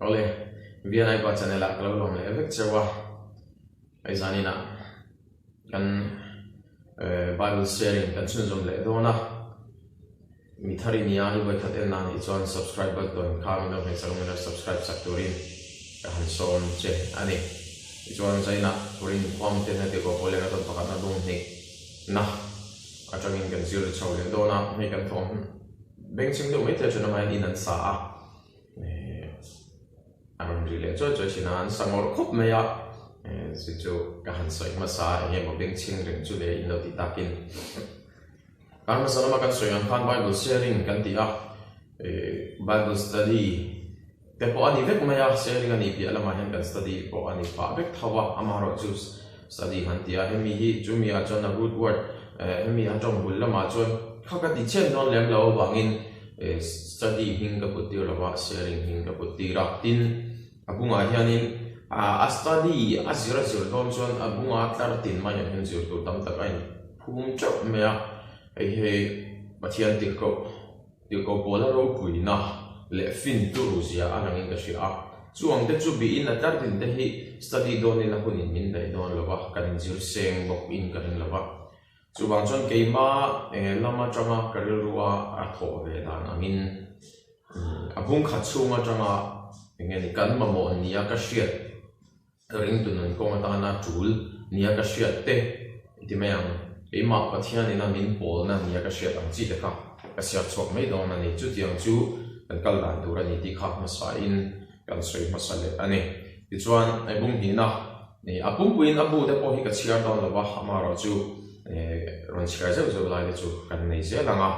Awle, VNI pa channel ah ka lo lawm leh vek cheu a, hei zanin ah kan Bible sharing kan chhunzawm leh dawn a, mi thar i nia i vawikhat en na nih chuan subscribe button kha min lo hmeh sak a, min lo subscribe sak turin ka han sawm che a ni. Tichuan zainah Turin khuam te hna tih pawh leh ka tawn pakhatna bung hnih na atangin kan zir chho leh dawn a, hei kan thawm bengchheng deuh mai thei a then awmah hian in an sa a. A rawn ri leh chuai chuai thin a, an sa ngawrh khawp mai a, chu chu ka han sawi hmasa a, eng nge maw bengchheng reng chu le in lo tih takin. Kar hmasa lama kan sawi ang khan Bible sharing kan ti a, Bible study te pawh a ni vek mai a, sharing a nih piah lamah hian kan study pawh a ni phah vek tho a, amaherawhchu study han ti a, hemi hi chumi ah chuan a root word hemi a tawng bul lamah chuan kha ka ti chhiat dawn lem lo avangin Study hming ka put tir lova, sharing hming ka put tir a. Tin, a bungah hianin a study a zir a zir dawn chuan a bunga tlar tin maiah hian zir tur tam tak a inphum teuh mai a. Hei hi Pathian tirhkoh, tirhkoh pawla ropuina leh fin turu zia a langin ka hria a. Chu ang te chu bihin a tlar tin te hi study dawnin a hunin min daih dawn lova, kan inzir seng bawk in ka ring lova. Chuvang chuan keima lam atanga ka rilrua a thawh ve dan angin a bung khat chhung atanga eng nge ni kan mamawh nia ka hriat ringtu nun kawng atana tul nia ka hriat te i ti mai ang. Keimah Pathian ina min pawlna nia ka hriat ang chi te kha ka siam chhuak mai dawn a ni. Chutiang chu kan kal dan tur a ni tih kha hmasain kan sawi hmasa leh a ni. Tichuan bung hnihna. A pumpuiin a bu te pawh hi ka chhiar dawn lo va, amaherawhchu rawn chhiar zeuh zeuh lai te chu kan nei zel ang a.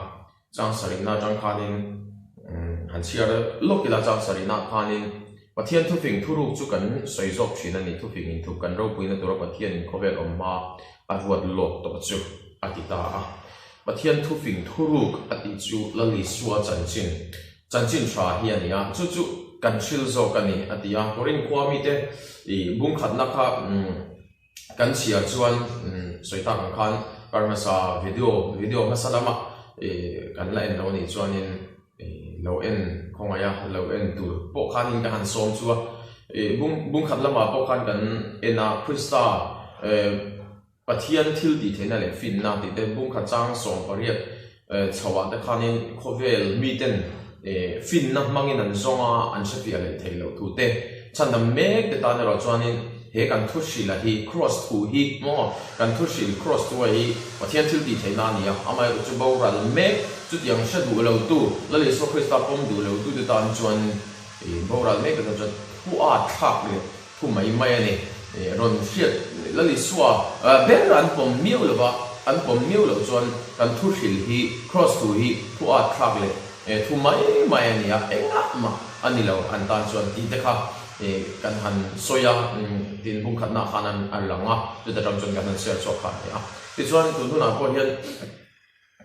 Chang sarihna atang khanin han chhiar lawk ila, chang sarihna ah khanin Pathian thufing thuruk chu kan sawi zawk thin a ni, thufing inthup kan ropuina tura Pathianin khawvel awm hma a ruat lawk tawh chu a ti ta a. Pathian thufing thuruk a tih chu Lalisua chanchin Chanchin tha hi a ni a, chu chu kan hril zawk a ni, a ti a. Korin khua mite i bungkhatna kha kan chhiar chuan sawi tak ang khan kar hmasa video video hmasa lama i kan la en lo a nih chuanin i lo en khawngaih a, lo en tur pawh khanin ka han sawm chu a. I bung bungkhat lamah pawh khan kan en a, Krista Pathian thil tih theihna leh finna tih te bungkhat chang 18 chhoah te khanin khawvel miten finna hmangin an zawng a, an hrefiah leh theih loh thu te chhandam mek te tan erawh chuanin he kan thu hrilh a hi cross thu hi maw kan thu hrilh cross thu a hi Pathian thil tih theihna a ni a, amaherawhchu chu boral mek chutiang hre duh lo tu Lal Isua Krista pawm duh lo tu te tan chuan boral mek te tan chuan thu at thlak leh Thu mai mai a ni. Rawn hriat Lal Isua ber an pawm miau lo va, an pawm miau loh chuan kan thu hril hi, cross thu hi thu at thlak leh thu mai mai a ni a, engah mah a ni lo an tan chuan tih te kha kan han sawi a, tin bungkhatnaah khan an lang a, chuta tang chuan kan han share chhuak kha a ni a. Tichuan tun hunah pawh hian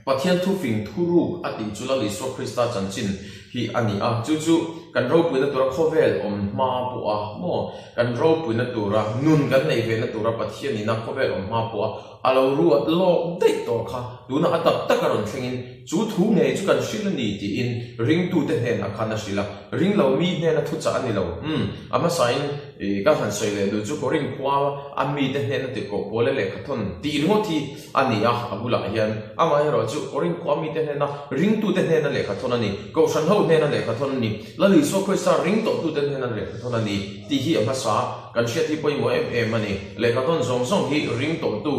Pathian thufing thuruk a tih chu Lal Isua Krista chanchin hi a ni a, chu chu kan ropuina tura khawvel awm hma pawh a maw, kan ropuina tura nun kan neih vehna tura Pathian ina khawvel awm hma pawh a a lo ruat lawk daih tawh kha tuna a tak tak a rawn thlengin chu thu ngei chu kan hrilh a ni tiin ringtute hnenah khan a hrilh a, ringlo mi hnena thuchah a ni lo. Umm, a hmasain i ka han sawi leh duh chu Korin khua a mite hnena tirhkoh pawl e lehkhathawn tih ringawt hi A ni a, a bulah hian amaherawhchu Korin khua mite hnena ringtute hnena lehkha thawn a ni, Kohhran ho hnena lehkha thawn a ni, Lal Isua Krista ring tawhtute hnena lehkha thawn a ni tih hi a hmasa. Kan hriat hi pawimawh em em a ni. Lehkha thawn zawng zawng hi ring tawhtu,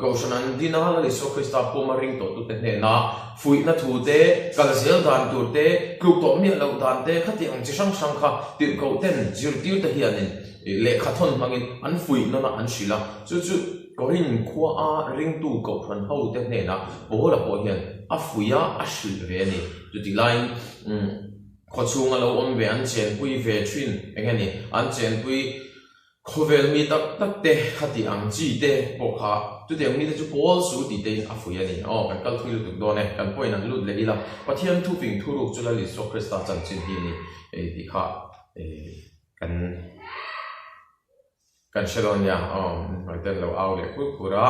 Kohhran an din a, Lal Isua Krista puma ring tawhtute hnena fuihna thu te, kal zel dan tur te, tluk tawh miah loh dan te, khati ang chi hrang hrang kha tirhkohten zirtirte hianin lehkha thawn hmangin an fuih nawn a, an hrilh a. Chu chu Korin khua a ringtu kohhran ho te hnenah Paula pawh hian a fuih a, a hrilh ve a ni. Chutih laiin khawchhunga lo awm ve an chenpui ve thin eng nge ni, an chenpui khawvel mi tak tak te khati ang chi te pawh kha chutiang mite chu Paul su tih tein a fuih a ni. Aw, kan kal thui lutuk dawn e, kan pawhin an lut leh ila, Pathian thuping thuruk chu Lal Isua Krista chanchin hi a ni tih kha kan. Kan hre dawn nia, aw, hnuaiten lo au leh kur kur a,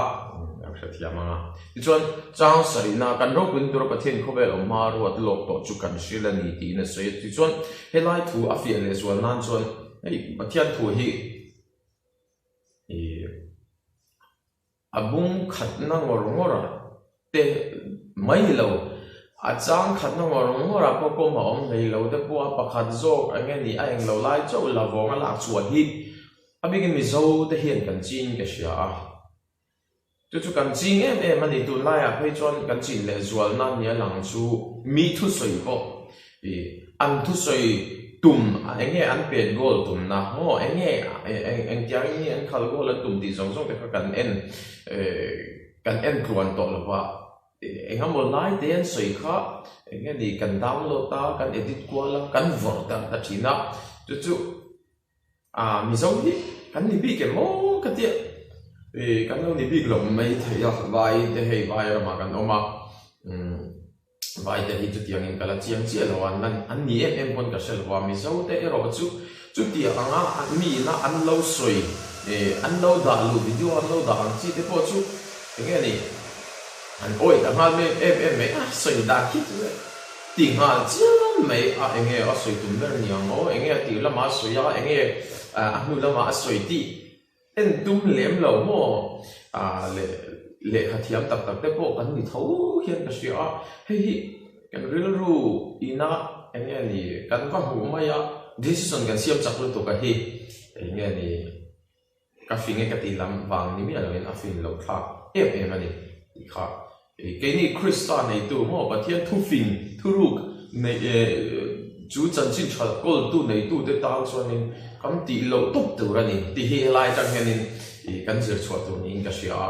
lo hrethiam ang a. Tichuan, chang sarihna, kan ropuina tura Pathian khawvel awm hma ruat lawk tawh chu kan hrilh a ni tiin a sawi a. Tichuan, helai thu a fiah leh zual nan chuan hei Pathian thu hi ih A bung khatna ngawr ngawrah te mai ni lo, a chang khatna ngawr ngawrah pawh kawm a awm hlei lo te pawh a pakhat zawk eng nge ni a eng lo lai chauh la vawng a lak chhuah hi a bikin Mizo te hian kan ching ka hria a. Chu chu kan ching em em a ni, tunlaiah phei chuan kan chin leh zualna nia lang chu mi thusawi pawh Ih, an thusawi tum, eng nge an pet goal tumna maw, eng nge engtiangin nge an khal goal an tum tih zawng zawng te kha kan en, kan en tluan tawh lo va, eng emaw lai te an sawi kha eng nge ni kan download a, kan edit kual a, kan vawrh darh ta thin a, chu chu ah Mizo hi kan ni bik em maw ka tia, ih kan lo ni bik lo mai thei a, vai te hei vai ramah kan awm a, umm. Vaite hi chutiangin ka la chiang chiah lo a, nan an ni em em pawn ka hre lo a, Mizo te erawh chu chutiang anga miina an lo sawi an lo dah luh video an lo dah ang chi te pawh chu eng nge ni an awih ta nghal em em em mai a, sawi dan khi chu ti nghal chiam mai a, eng nge a sawi tum ber ni ang aw, eng nge a tir lamah a sawi a, eng nge a hnu lamah a sawi tih En tum lem lo maw? Ah leh lehkha thiam tak tak te pawh kan ni tho hian ka hria a, hei hi kan rilru ina eng nge ni kan va hmuh mai a, decision kan siam chak lutuk a hi eng nge ni ka fing e ka tih lam vang ni miah loin a fin loh thlak em em a ni tih kha Keini Krista neitu maw Pathian thufing thuruk nei chu chanchin tha kawltu neitute tan chuanin kan tih loh tawp tur a ni tih hi helai atang hianin kan zir chhuah tur niin ka hria a,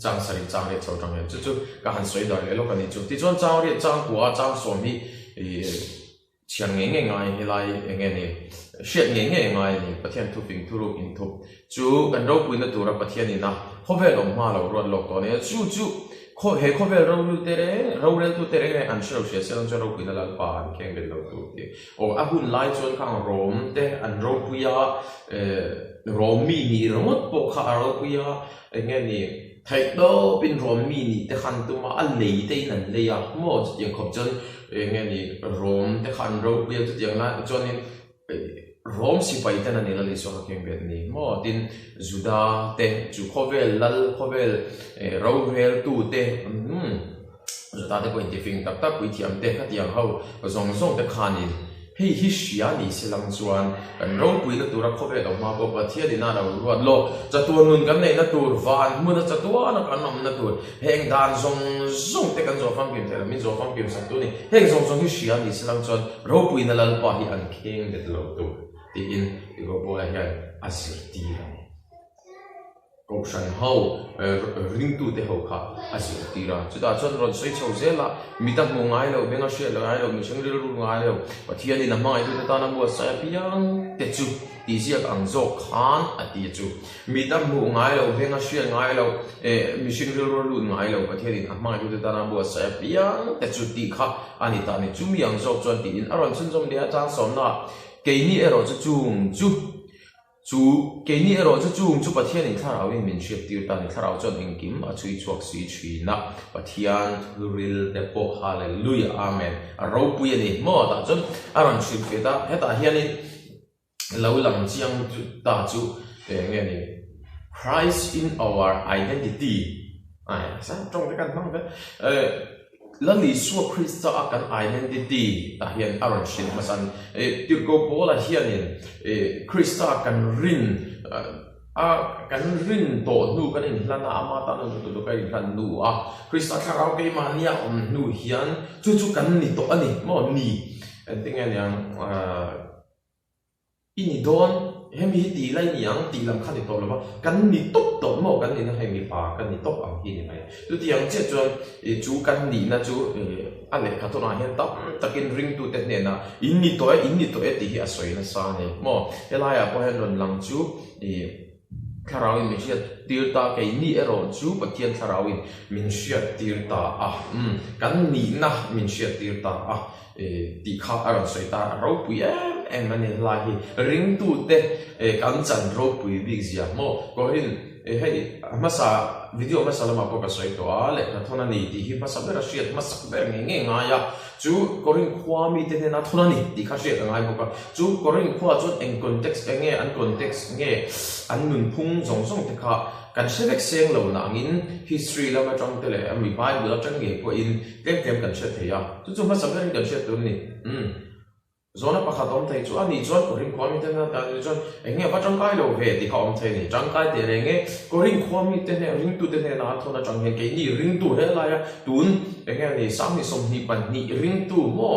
chang sarih chang riat chho atang hian chu chu ka han sawi dar leh lawk a ni chu. Tichuan chang riat chang kua chang sawm hi Chhiar ngei ngei ngai helai eng nge ni? Hriat ngei ngei ngai a ni. Pathian thufing thuruk inthup chu kan ropuina tura Pathian ina khawvel awm hma lo ruat lawk tawh a ni a. Chu chu he khawvel rorute reng, roreltute reng reng an hre lo hria se chuan ropuina Lalpa an kheng bet lo tur tih. Aw a hun lai chuan khang Rom te an ropui a, Rom mi nih ringawt pawh kha a ropui a, eng nge ni? Theih tawpin Rom mi nih te khan tum a, a lei te in an lei a, maw chutiang khawp chuan eng nge ni Rom te kha an ropui a, chutiang lai chuanin Rom sipai ten a ni Lal Isua kha keng bet ni maw, tin Juda te chu khawvel lal khawvel roreltu te umm Juda te pawh intifing tak tak puithiam te khatiang ho zawng zawng te khanin Hei hi hria ni se lang chuan kan ropuina tura khawvel awm hma pawh Pathian in a lo ruat lawk. Chatuan nun kan neihna tur, van hmuna chatuana kan awmna tur, heng dan zawng zawng te kan zawh famkim theih lo, min zawh famkim sak tu a ni. Heng zawng zawng hi hria ni se lang chuan ropuina Lalpa hi an kheng bet lo tur tiin Tirhkoh hian a zirtir a ni. Kohhran ho, ringtute ho kha a zirtir a. Chutah chuan rawn sawi chho zel a, mit a hmuh ngai lo, beng a hriat ngai lo, mihring rilru ngai lo, Pathianin a hmangaitute tana buatsaih apiang te chu tih ziak ang zawk khan a ti a chu. Mit a hmuh ngai lo, beng a hriat ngai lo, mihring rilru a lut ngai lo, Pathianin a hmangaitute tana buatsaih apiang te chu tih kha a ni ta a ni. Chumi ang zawk chuan tiin a rawn chhunzawm leh a, chang sawmnaah keini erawh chu chung chu Chu keini erawh chu chung chu Pathianin thlarauin min hriattir ta a ni. Thlarau chuan engkim a chhui chhuak si thin a, Pathian thuril te pawh Hallelujah Amen a ropui a ni maw tah chuan a rawn hrilhfiah ta. Hetah hianin lo lang chiang ta chu eng nge ni Christ in our identity ai sa tawng te kan hmang ve Lal Isua Krista a kan identity tah hian a rawn hrilh hmasa a ni. Tirhkoh Paula hianin Krista kan rin a kan rin tawh hnu kan inhlan a, ama tan a lutuk lutuk a inhlan hnu a, Krista thlarau keimahnia awm hnu hian chu chu kan ni tawh a ni maw? Ni. Engtin nge niang? I ni dawn, hemi hi tih lai ni ang tih lam kha ni tawh lo va, kan ni tawp tawh maw kan nihna hei mipa ka ni tawp ang hi ni mai. Chutiang chiah chuan chu kan nihna chu a lehkha tawnah hian tam takin ringtute hnenah in ni tawh e, in ni tawh e tih hi a sawi nasa a ni maw. Helaiah pawh hian rawn lang chu ih thlarauin min hriat tir ta, keini erawh chu Pathian thlarauin min hriat tir ta a, umm kan nihna min hriat tir ta a tih kha a rawn sawi ta, a ropui em. em a ni helai hi ringtute kan chan ropui bik zia maw Korin hei hmasa video hmasa lamah pawh ka sawi tawh a lehkha thawn a ni tih hi hmasa ber a hriat hmasak ber ngei ngei ngai a chu Korin khua mite hnena thawn a ni tih kha hriat a ngai bawk a chu Korin khua chuan eng context enge an context nge an nunphung zawng zawng te kha Kan hre vek seng lo nangin history lam atang te leh ami Bible atang ngei pawhin tlem tlem kan hre thei a, chu chu hmasa berin kan hriat tur a ni. Umm. Zawhna pakhat awm thei chu a nih chuan Korin khua mite hnen atan ni chuan eng nge va tangkai lo ve tih kha awm thei a ni. Tangkai teh reng e, Korin khua mite hnen ringtute hnena a thawn atang hian keini ringtu he laia tun eng nge ni 2022 ringtu maw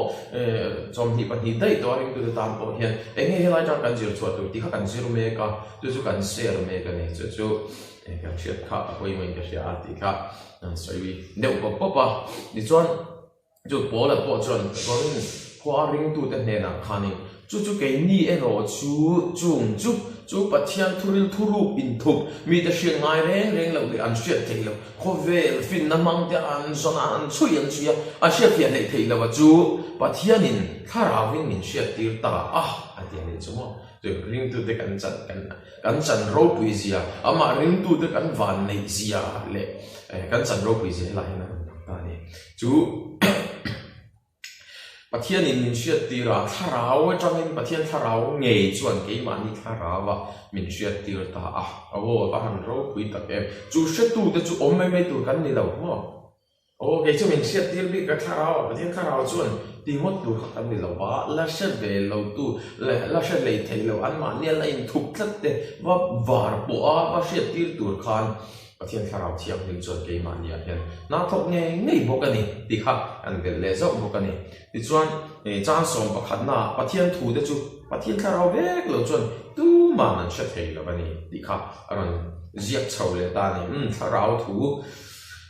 22 daih tawha ringtute tan pawh hian eng nge helai atang kan zir chhuah tur tih kha kan zir mek a. Chu chu kan share mek a ni, chu chu kan hriat kha a pawimawhin ka hria a tih kha an sawi deuh pawp pawp a. Tichuan chu Paula pawh chuan Korin khua ringtute hnenah khanin chu chu keini erawh chu chung chu chu Pathian thuril thuruk inthup mite hriat ngai reng reng loh leh an hriat theih loh khawvel finna hmangte an zawn a, an chhui an chhui a, an hriatfiah hleih theih loh a chu Pathianin thlarauin min hriattir ta a a ti a nih chu maw. Chu ringtute kan chan kan kan chan ropui zia, amah ringtute kan van neih zia leh kan chan ropui zia helai hian a rawn lang ta a ni. Chu Pathianin min hriattir a, thlarau atangin Pathian thlarau ngei chuan keimahni thlarauah min hriattir ta a. Aw, va han ropui tak em. Chu hretute chu awm mai mai tur kan ni lo maw? Aw, kei chu min hriat tir bik ka thlarau a, Pathian thlarau chuan ti ngawt tur kha kan ni lo va, la hre ve lo tu leh la hre hlei thei lo anmahni a la inthup tlat te va var pawh a va hriat tir tur khan Pathian thlarau thianghlim chuan keimahni ah hian hna thawk ngei ngei bawk a ni tih kha kan belh leh zauh bawk a ni. Tichuan, chang sawm pakhatna ah Pathian thu te chu Pathian thlarau vek lo chuan tuman an hre thei lo a ni tih kha a rawn ziak chho leh ta a ni. Umm, thlarau thu.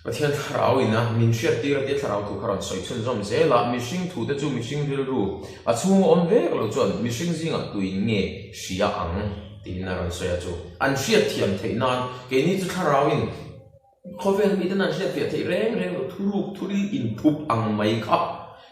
Pathian thlarau ina min hriattir a tia thlarau thu kha rawn sawi chhunzawm zel a, mihring thu te chu mihring rilru a chhung a awm vek lo chuan mihring zingah tuin nge hria ang tiin a rawn sawi a chu an hriatthiam theih nan keini chu thlarau in khawvel miten an hriatfiah theih reng reng lo thuruk thuril inthup ang mai kha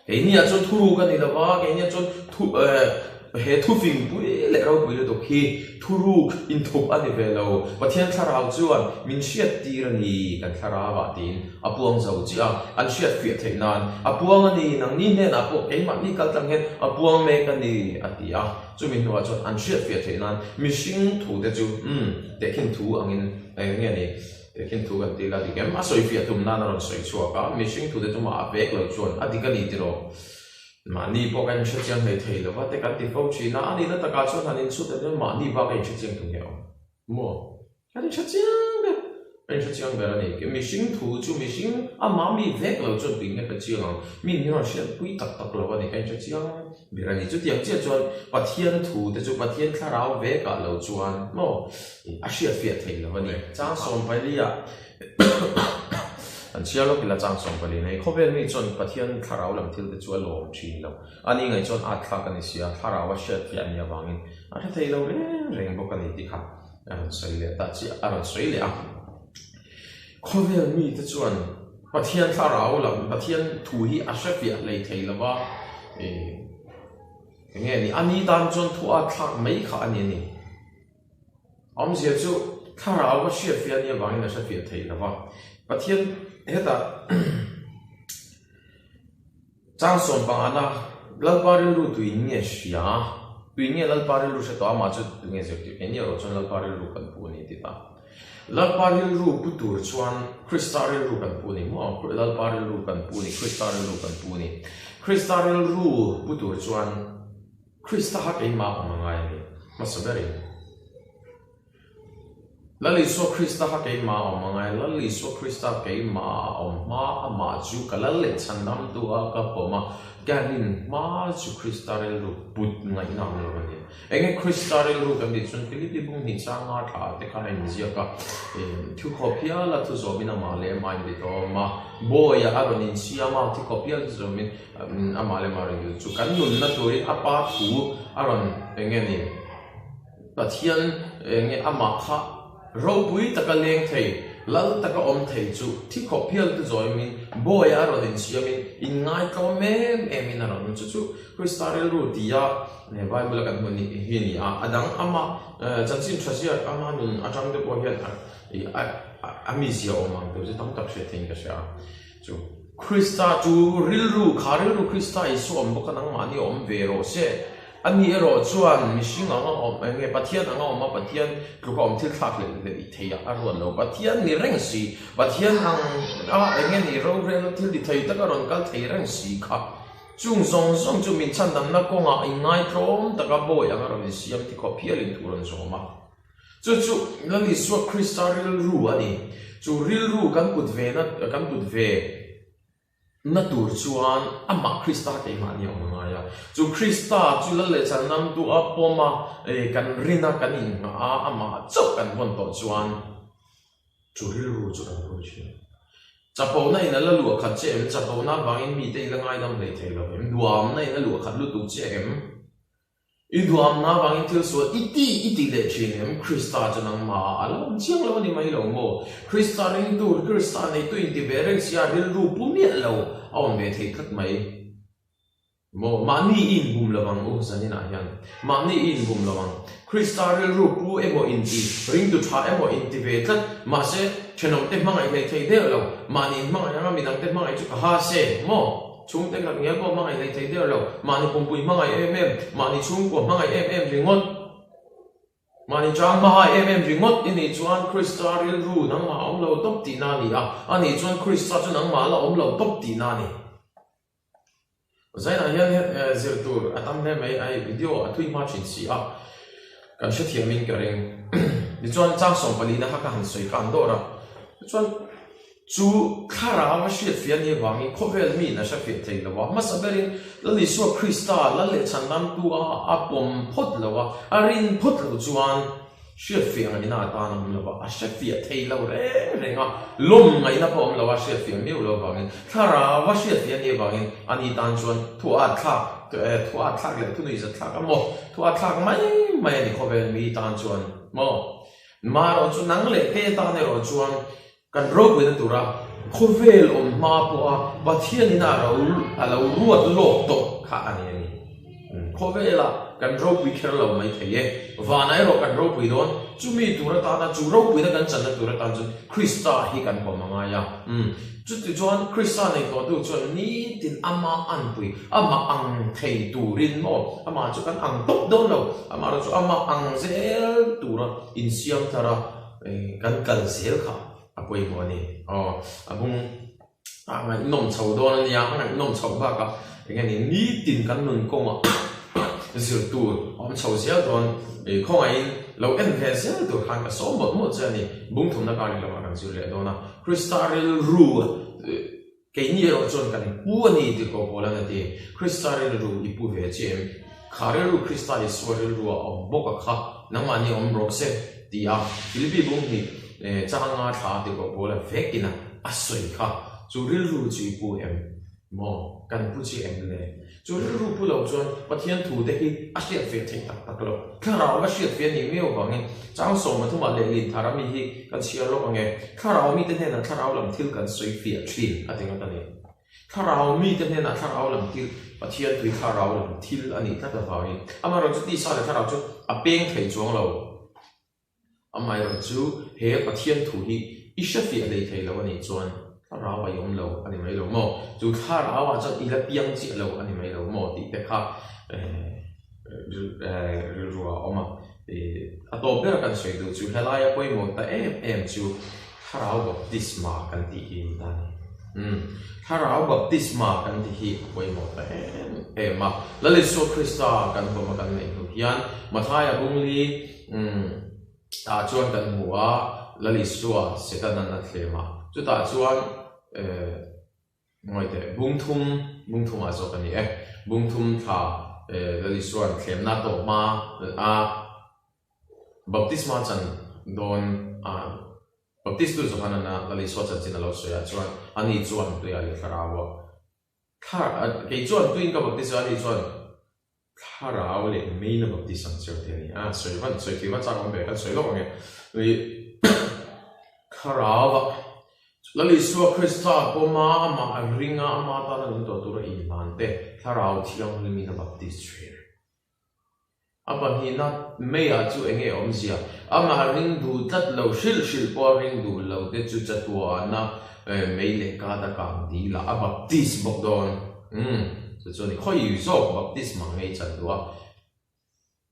Keiniah chuan thuruk a ni lo va, keiniah chuan thu eh he thufing pui leh ropui lutuk hi thuruk inthup a ni ve lo. Pathian thlarau chuan min hriat tir a ni kan thlarauah tiin a puang zo chiah a, an hriat fiah theih nan a puang a ni, nangni hnenah pawh keimahni kal tlang hian a puang mek a ni a ti a. Chumi hnuah chuan an hriat fiah theih nan mihring thute chu umm tehkhin thu angin eng nge ni? Tehkhin thu kan ti la dik em? A sawi fiah tum nan a rawn sawi chhuak a, mihring thute chu mah a vek lo chuan a dik a ni tiraw? Mahni pawh kan inhre chiang hlei thei lo va te kan ti fo thin a, a nihna takah chuan han inchhut a nia mahni bak a inhre chiang tu nge awm? Maw? Kan inhre chiang ber, kan inhre chiang ber a ni. Mihring thu chu mihring amah mi vek lo chuan tui nge ka chiang ang? Mi in hi rawn hriatpui tak tak lo a ni, ka inhre chiang ber a ni. Chutiang chiah chuan Pathian thu te chu Pathian thlarau vekah lo chuan maw? A hriat fiah thei lo a ni. Chang sawmpali ah an chhiar lawk ila chang sawmpali nei khawvel mi chuan Pathian thlarau lam thil te chu a lawm thin lo. A ni ngaih chuan at thlak a ni sia, thlarau a hriat fiah a nih avangin a hre thei lo reng reng bawk a ni tih kha a rawn sawi leh ta chiah a rawn sawi leh a. Khawvel mi te chuan Pathian thlarau lam Pathian thu hi a hre fiah hlei thei lo va, eng nge ni a ni tan chuan thu at thlak mai kha a ni a ni. Awmzia chu thlarau a hriatfiah a nih avangin a hrefiah thei lo va. Pathian hetah chang sawm pangana Lalpa rilru tuin nge hria? Tuin nge Lalpa rilru hre tawh? Amah chu tu nge zirtir? Keini erawh chuan Lalpa rilru kan pu a ni ti ta. Lalpa rilru pu tur chuan Krista rilru kan pu a ni maw? Lalpa rilru kan pu a ni, Krista rilru kan pu a ni. Krista rilru pu tur chuan Krista kha keimah awm a ngai a ni hmasa berin. Lal Isua Krista kha keimah awm a ngai, Lal Isua Krista keimah a awm hma amah chu ka lal leh chhandamtu a ka pawm a, ka rin hma chu Krista rilru put ngaihna awm lo a ni. Enge Krista rilru kan tih chuan Philippi bung hnih changa thla te khan a inziak a, thukhawp hial a thu zawmin amah leh amah a inbitawm a, bawiah a rawn insiam a, thukhawp hial a thu zawmin Amah leh amah ringtu chu kan nunna turin a pa thu a rawn eng nge ni Pathian eng nge amah kha ropui taka leng thei Lal taka awm thei chu thi khawp hial te zawimin bawi a rawn insiamin inngaitawm em emin a rawn awm. Chu chu Krista rilru tia Bible a kan hmuh ni hi a ni a. A dang ama chanchin tha ziak ama nun atang te pawh hian a mizia awm ang tur chu tam tak hriat theiin ka hria a. Chu Krista chu rilru, kha rilru Krista Isua awm bawk a nangmahni awm ve rawh se. Ani erawh chuan mihring anga awm, eng nge Pathian anga awm a, Pathian tluka awm thil thlak leh leh thei a ruat lo. Pathian ni reng si, Pathian ang a eng nge ni rorel thil ti thei taka rawn kal thei reng si kha. Chung zawng zawng chu min chhandamna kawngah inngaitlawm taka bawi anga rawn insiam ti khawp hialin thu rawn zawm a. Chu chu Lal Isua Krista rilru a ni. Chu rilru kan put ve na, kan put ve na tur chuan amah Krista keimahni a awm a ngai a. Chu Krista chu Lal leh Chhandamtu a pawm a, kan rin a, kan inngah a, amah chauh kan vawn tawh chuan chu rilru chu kan pui thin. Chapona in a la luah khat che em? Chapona avangin mite i la ngaidam hlei thei lo em? Duamna in a luah khat lutuk che em? I duamna avangin thil sual i ti i ti leh thin em? Krista chu nangmah a lo awm chiang lo a ni mai lo maw? Krista ringtu, Krista neitu inti ve reng sia rilru pu miah lo a awm ve thei tlat mai maw? Mahni i inbum lo ang u zaninah hian. Mahni i inbum lo ang. Krista rilru pu emaw inti, ringtu tha emaw inti ve tlat, mahse thenawmte hmangaih hlei thei deuh lo, mahni inhmangaih anga midangte hmangaih chu ka ha se maw? Chhungte khat ngial pawh hmangaih hlei thei der lo, mahni pumpui hmangaih em em, mahni chhungkua hmangaih em em ringawt, mahni chang hmahai em em ringawt i nih chuan Krista rilru nangmah a awm lo tawp tihna a ni a, a nih chuan Krista chu nangmah la awm lo tawp tihna a ni. Zainah hian zir tur a tam hle mai, a video a thui hma thin si a, kan hrethiamin ka ring. Tichuan chang sawmpalina kha ka han sawi khan dawr a, tichuan Chu thlarau a hriatfiah ni avangin khawvel miin a hrefiah thei lo a, hmasa berin Lal Isua Krista Lal leh Chhandamtu a a pawm phawt lo a, a rin phawt lo chuan hriatfiah ngaihna atan a awm lo a, a hrefiah thei lo reng reng a, lawm ngaihna pawh a awm lo a, hriatfiah miau lo avangin thlarau a hriatfiah ni avangin ani tan chuan thu at thlak thu at thlak leh thu nuihzat thlak a maw, thu at thlak mai mai a ni khawvel mi tan chuan maw. Marawh chu nang leh te tan erawh chuan Kan ropuina tura khawvel awm hma pawha Pathianin a ro a lo ruat lawk tawh kha a ni a ni. Khawvela kan ropui kher lo mai thei e. Vanah erawh kan ropui dawn. Chumi tur atana chu ropuina kan channa tur atan chuan Krista hi kan pawm a ngai a. Chuti chuan Krista nei tawhtu chuan nitin ama anpui, amah ang thei turin maw, amah chu kan ang tawp dawn lo, amaherawhchu amah ang zel tura insiam thar a, Kan kal zel kha a pawimawh a ni. Aw, a bung a ngaihnawm chho dawn a nia, a ngaihnawm chhoh bakah eng nge ni nitin kan nun kawngah zir tur a awm chho zel dawn. Khawngaihin lo en ve zel tur khan ka sawm mawlh mawlh che a ni. Bung thumna kar leh lamah kan zir leh dawn a, Krista rilru Keini erawh chuan kan pu a ni tih koh pawl an a ti. Krista rilru i pu ve che em? Kha rilru Krista Isua rilru a awm bawk a kha, nangmahni awm rawh se, ti a Filipi bung hnih changa thla tih koh pawl a vekin a a sawi kha. Chu rilru chu i pu em? Maw? Kan pu che em le? Chu rilru pu lo chuan Pathian thu te hi a hriat ve theih tak tak lo. Thlarau a hriat ve a nih miau vangin chang sawm pathumah leh Linthara mi hi kan chhiar lawk ang e. Thlarau mite hnenah thlarau lam thil kan sawi fiah thin a ti ngawt a ni. Thlarau mite hnenah thlarau lam thil, Pathian tui thlarau lam thil a nih tlat avangin amaherawhchu tisa leh thlarau chu a peng thei chuang lo. Amaherawh chu he Pathian thu hi i hrefiah hlei thei lo a nih chuan thlarau a i awm lo a ni mai lo maw? Chu thlarauah chuan i la piang chiah lo a ni mai lo maw tih te kha rilru ah a awm a. A tawp ber kan sawi duh chu helaia pawimawh ta em em chu thlarau baptisma kan tih hi a ni ta a ni. Thlarau baptisma kan tih hi a pawimawh ta em em a. Lal Isua Krista kan pawm a kan neih hnu hian Mathaia bungli Umm, tah chuan kan hmu a, Lal Isua Setanan a thlem a, chutah chuan eh ngawi teh, bung thum, bung thumah zawk a ni e, bung thum thla eh Lal Isua'n thlemna a tawh hma a baptisma chan dawn a, Baptistu Johanan a Lal Isua chanchin a lo sawi ah chuan ani chuan tuiah leh thlarau a thla, kei chuan tuiin ka baptisa a, ani chuan Thlarau leh Meina Baptist ang chiau te a ni a, sawi van sawi thei van chak awm ve kan sawi lawk ang e. Ui Thlarau ah Lal Isua Krista pawma amah a ringa ama tana nung tawh tura inhlan te Thlarau Thianghlimin a baptis thin. A pahnihna meiah chu enge awmzia? Amah ring duh tlat lo, hrilh hrilh pawh a ring duh lo te chu chatuahna mei leh kat a kang dil a, a baptis bawk dawn. Umm, chu chuan i khawi zawk baptisma ngei chan duh a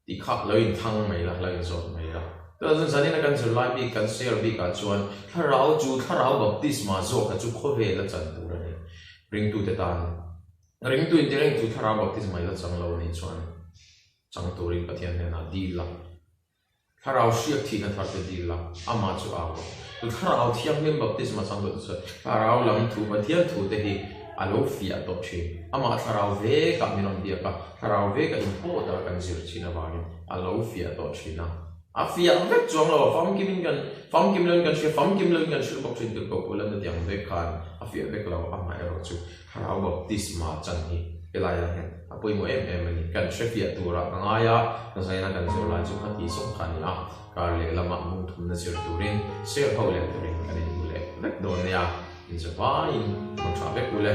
tih kha lo inthang mai la, lo inzawt mai la. Tunah chuan zanina kan zirlai bik, kan share bikah chuan thlarau chu thlarau baptisma zawk kha chu khawvel a chan tur a ni. Ringtute tan. Ringtu in tireng chu thlarau baptisma i la chang lo anih chuan chang turin Pathian hnenah dil la, thlarau hriak thihna thar te dil la, amah chu au rawh. Chu thlarau thianghlim baptisma chang tawh te chuan thlarau lam thu Pathian thu te hi a lo fiah tawh thin. Amah thlarau vekah min rawn biak a, thlarau vekah inpawh taka kan zir thin avangin a lo fiah tawh thin a. A fiah vek chuang lo a, famkim in kan, famkim lo in kan hria, famkim lo in kan hrilh bawk thin tur ko pawh la natiang vek khan a fiah vek lo, amaherawh chu Thlarau baptisma chan hi helaiah hian a pawimawh em em a ni. Kan hrefiah turah ka ngai a, ka zaina kan zir lai chu kha ti zawng kha a ni a, kar leh lamah mungthumna zir turin share ho leh turin kan inhmu leh vek dawn nia, inzavaiin hmun tha vek u le.